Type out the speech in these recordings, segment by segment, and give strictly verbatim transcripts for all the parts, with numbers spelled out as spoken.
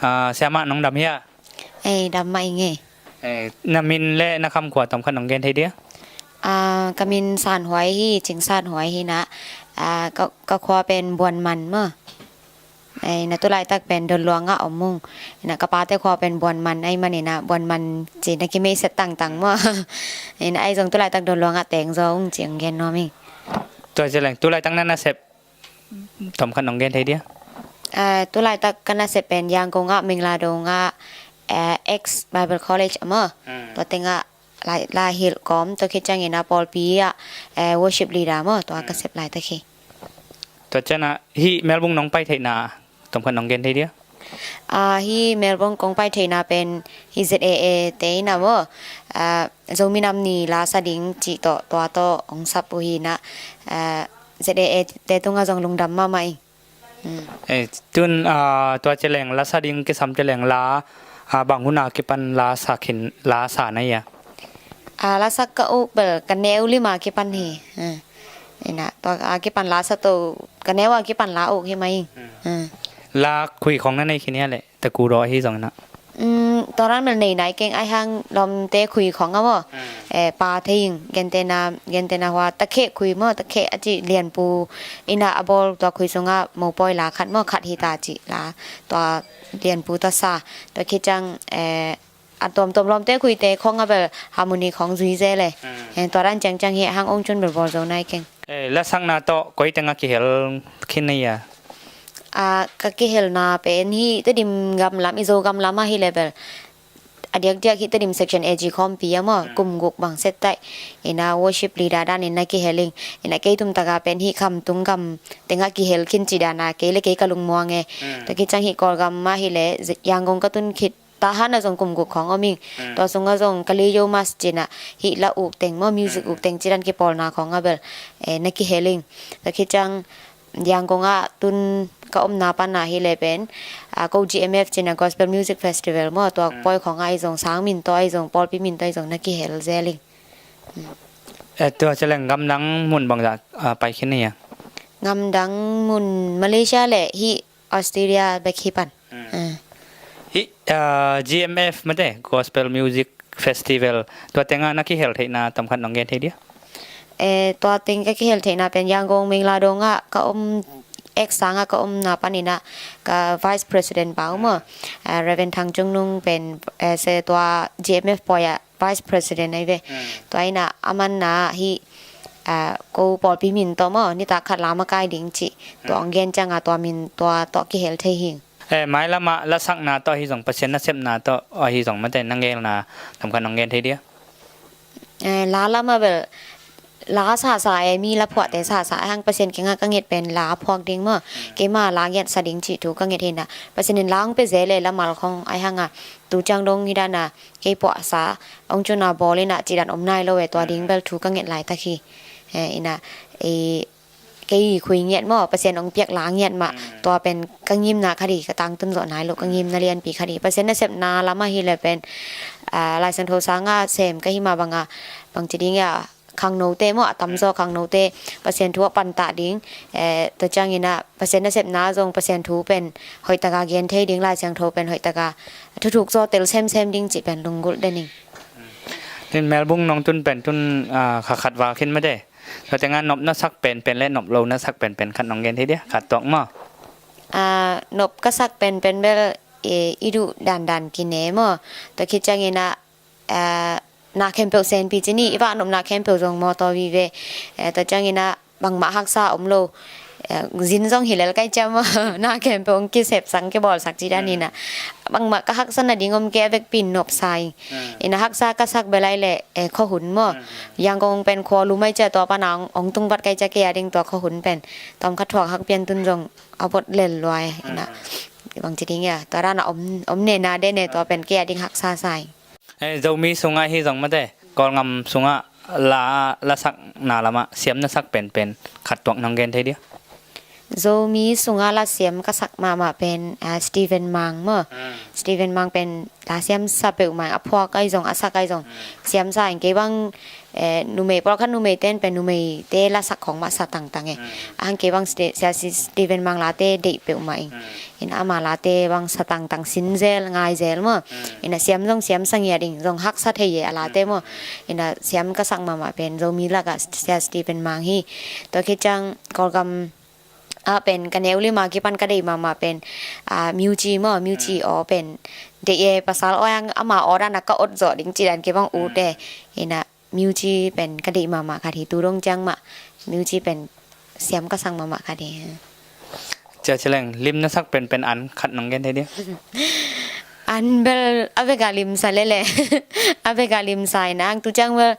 Ah, siamah nong dam hia? Ei, dam mah ing ei. Eh, na min le na khamkhua tawmkhat nong gen thei dia? Ah, ka min San Huai hi, Cing San Huai hi na. Ah, ka, ka khua pen Buanman maw. Ei, na tulaitak pen Don Luang ah om ung. Na ka pate khua pen Buanman ahih manin na Buanman ci na kimeihset tangtang maw. Ei, na ei zong tulaitak Don Luang ah teng zaw ung ci ong gen nuam ing. Tua ci leng, tulaitak na nasep tawmkhat nong gen thei dia? Ah, tulaitak ka nasep pen Yangon ah, Mingladong ah, eh, ex Bible College ah maw. Hmm. Tua tengah lai, lai hilh kawm, tua khit ciangin a pawlpi ah, eh, worship leader maw, tua ka sep laitak hi. Tua ciangin a hih Melbourne nong pai theihna tawmkhat nong gen thei dia? Ah, hih Melbourne kong pai theihna pen hih Z A A te in a maw, ah, Zomi Nam Ni la sa ding cih tawh, tua tawh ong sap uh hi na, ah, Z A A te tungah zong lungdam mahmah ing. Mm. Eh, tun, ah, tua ci leng la sa ding kisam ci leng la, ah, bang hun a kipan la sa khin, la sa na hia? Ah, la sak ka uk bel ka neu lim a kipan hi. Ah. Ina, tua a kipan la sa to, ka neu a kipan la uk hi mai. Mm. Ah. La khui khong na nei khin hia le, ta ku ro hi zong na. Mm, tua dan bel nei nai keng, ahih hang lawmte khui khong a maw. Mm. Eh, pha thei ing, gentehna, gentehna hua, takheh khui maw, takheh a ci lianpu, ina a bawl tua khui sungah mopawi la khat maw, khat hi ta ci la, tua lianpu tua sa, tua khit ciang, eh, a tuamtuam lawmte khuite khong a bel harmony khong zui zel e. Mm. Eh, tua dan ciangciang hi hang ong cun bel bawl zo nai keng. Eh, la sakna tawh koi tengah kihel khin na hia? Ah, ka kihelna pen hih Tedim gam lam, i Zogam lam ah hi le bel a diakdiak hih Tedim Section A G khawmpi ah maw, mm, kum guk bang set taih. Ina worship leader danin na kihel ing. Ina kei tum taka pen hih Khamtung gam tengah kihel khin ci dana kei le kei ka lungmuang e. Mm. Tua khit ciang hih Kawlgam ah hi le Z-, Yangon ka tun khit Tahan ah zong kum guk khawng om ing. Mm. Tua sungah zong Kali Yo Mas cina hih la uk teng maw, music, mm, uk teng ci dan kipawlna khawng ah bel, eh, na kihel ing. Tua khit ciang Yangon ah tun ka omna pan ah hi le pen, ah, ko G M F cina Gospel Music Festival maw, tua, mm, pawi khawng ah i zong sang min tawh, i zong pawlpi min tawh, i zong na kihel zel ing. Mm. Eh, tua ci leng gamdang mun bangzah, ah, pai khin na hia? Gamdang mun Malaysia le hih Australia bek hi pan. Mm. Ah. Hih, ah, G M F mate, Gospel Music Festival, tua tengah na kihel theihna tawmkhat nong gen thei dia? Eh, tua teng ka kihel theihna pen Yangon Mingladong ah ka om, ex sang ah ka omna panin ah ka Vice President pa uh maw, ah, Reverend Thang Cung Nung pen, eh, se tua G M F pawi ah Vice President ahi ve. Mm. Tua ina aman na hih, ah, ko pawlpi min tawh maw, nitak khat la makai ding cih. Tua, mm, ong gen ciang a tua min tua tawh kihel thei hing. Eh, mailam ah la sakna tawh ahi zong, Pasian nasepna tawh ahi zong, mate, na ngelna tawmkhat nong gen thei dia? Eh, la lam ah bel la sasa e, mi la phuahte sasa e hang, Pasian kiangah ka nget pen la phuak ding maw. Mm. Keima la ngiat sa ding cih thu ka nget hi na. Pasian in la ong pia zel e, la mal khawng ahi hang a. Tu ciang dong hi dan a kei puahsa ong cun a bawl ina cih dan om nai lo e, tua ding bel thu ka nget laitak hi. Eh, ina, eh, kei khui ngiat maw, Pasian ong piak la ngiat mah, mm, tua pen ka ngimna khat hi, ka tangtun zawh nai lo, ka ngimna lianpi khat hi. Pasian nasepna lam ah hi le pen, ah, Lai Siangtho sang ah sem ka hi mah bang a, bang ci ding a, khangnote maw, a tamzaw, mm, khangnote Pasian thu ah pantah ding, eh, tua ciangin ah Pasian nasepna zong Pasian thu pen hoih taka gen thei ding, Lai Siangtho pen hoih taka thuthuk zaw tel semsem ding cih pen lunggulh den ing. Tun Melbourne nong tun pen tun, ah, kha khat val khin mate. Tua tengah nop na sak penpen le nop lo na sak penpen khat nong gen thei dia, khat tuak maw? Ah, nop ka sak penpen bel, eh, i duh dandan kine maw. Tua khit ciangin ah, eh, na khempeuh senpi ci ni, i vak nopna khempeuh zong mawtaw vive. Eh, tua ciangin ah bangmah haksa om lo. Eh, zin zong hi lel kai ciam maw. Na khempeuh ong kisepsak, kibawlsak ci dan ina. Bangmah ka haksa nading om kei, a vekpi in nopsa ing. Ina haksa ka sak bel ai le, eh, khuahun maw. Yangon pen khua lum ai cia, tua pana ong, ong tungvat kai cia kei a ding tua khuahun pen. Tawm kha thuak hak pian tun zong a vot lel luai. Ina bang ci ding ia. Tua dan a om, om nena dene tua pen kei a ding haksa sa ing. Eh, Zomi sungah hi zong mate, Kawlngam sungah la, la sakna lamah siam na sak penpen khat tuak nong gen thei dia? Zomi sungah lasiam ka sak mahmah pen, ah, Stephen Mang maw. Stephen Mang pen lasiam sa peuhmah ing, a phuak ahi zong, a sak ahi zong. Siam sa ing, kei bang, eh, numei, pawlkhat numei ten pen numeite lasak khawng mah sa tangtang e. Ahang kei bang Ste-, Sia Si-, Stephen Mang late deih peuhmah ing. Ina ama late bang sa tangtang, sin zel, ngai zel maw. Ina siam zong siam sa ngiat ing, zong haksa thei e a late maw. Ina siam ka sak mahmah pen Zomi lakah Sia Stephen Mang hi. Tua khit ciang Kawlgam ah pen ka neu lima kipan ka deih mahmah pen, ah, Myuji maw, Myuji aw pen deih e, pasal aw hang ama aw dan a ka ot zawh ding ci dan kei bang ut e. Ina Myuji pen ka deih mahmah khat hi, tu dong ciang mah Myuji pen siam ka sak mahmah khat hi. Cia Ci Leng, lim na sak penpen an khat nong gen thei dia? An bel a bek a lim sa lele. A bek a lim sa ina ang tu ciang bel,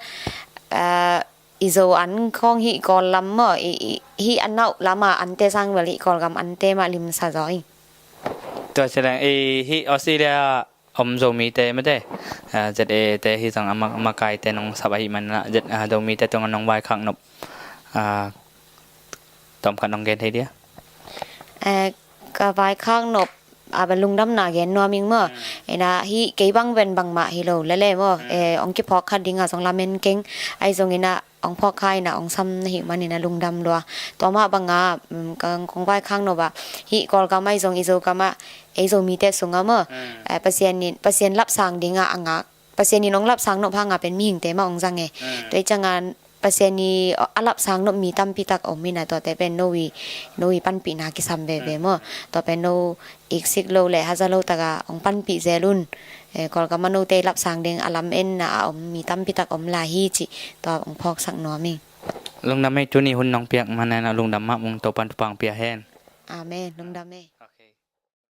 ah, i Zo an khawng hih Kawl lam maw, i, i, hih a nauh lama ante sang bel hih Kawlgam ante mah lim sa zaw ing. Tua Ci Leng, i hih Australia om Zomite mate, ah, Z A A te hih zong a ma-, makaite nong sap ahih manin ah, Z-, ah, Zomite tungah nong vaikhak nop, ah, tawmkhat nong gen thei dia? Eh, ka vaikhak nop, ah, bel lungdamna gen nuam ing maw. Ina hih kei bang pen bangmah hi lo lele maw. Eh, hong kiphawk khat dingah zong lamen keng. Ahi zongin ah hong phawk kha ina hong sam na hih manin ah lungdam lua. Tua mah bangah, um, ka, kong vaikhak nop ah, hih Kawlgam ahi zong i Zogam ah, ei Zomite sungah maw, eh, Pasian in, Pasian lapsang dingah a ngak, Pasian in hong lapsang nop hangah pen mihingte mah hong zang e. Tua hi ciangah Pasian i a lapsang nop mi tampi tak om ina, tuate pen no i, no i panpihna kisam veve maw. Tua pen no iksik lo le haza lo takah hong panpih zel un. Eh, Kawlgam ah note i lapsang ding a lam enna a om mi tampi tak om lai hi cih tua hong phawksak nuam ing. Lungdam ei, tuni hun nong piak manin ah lungdam mah ung, Topan thupha hong pia hen. Amen. Lungdam ei.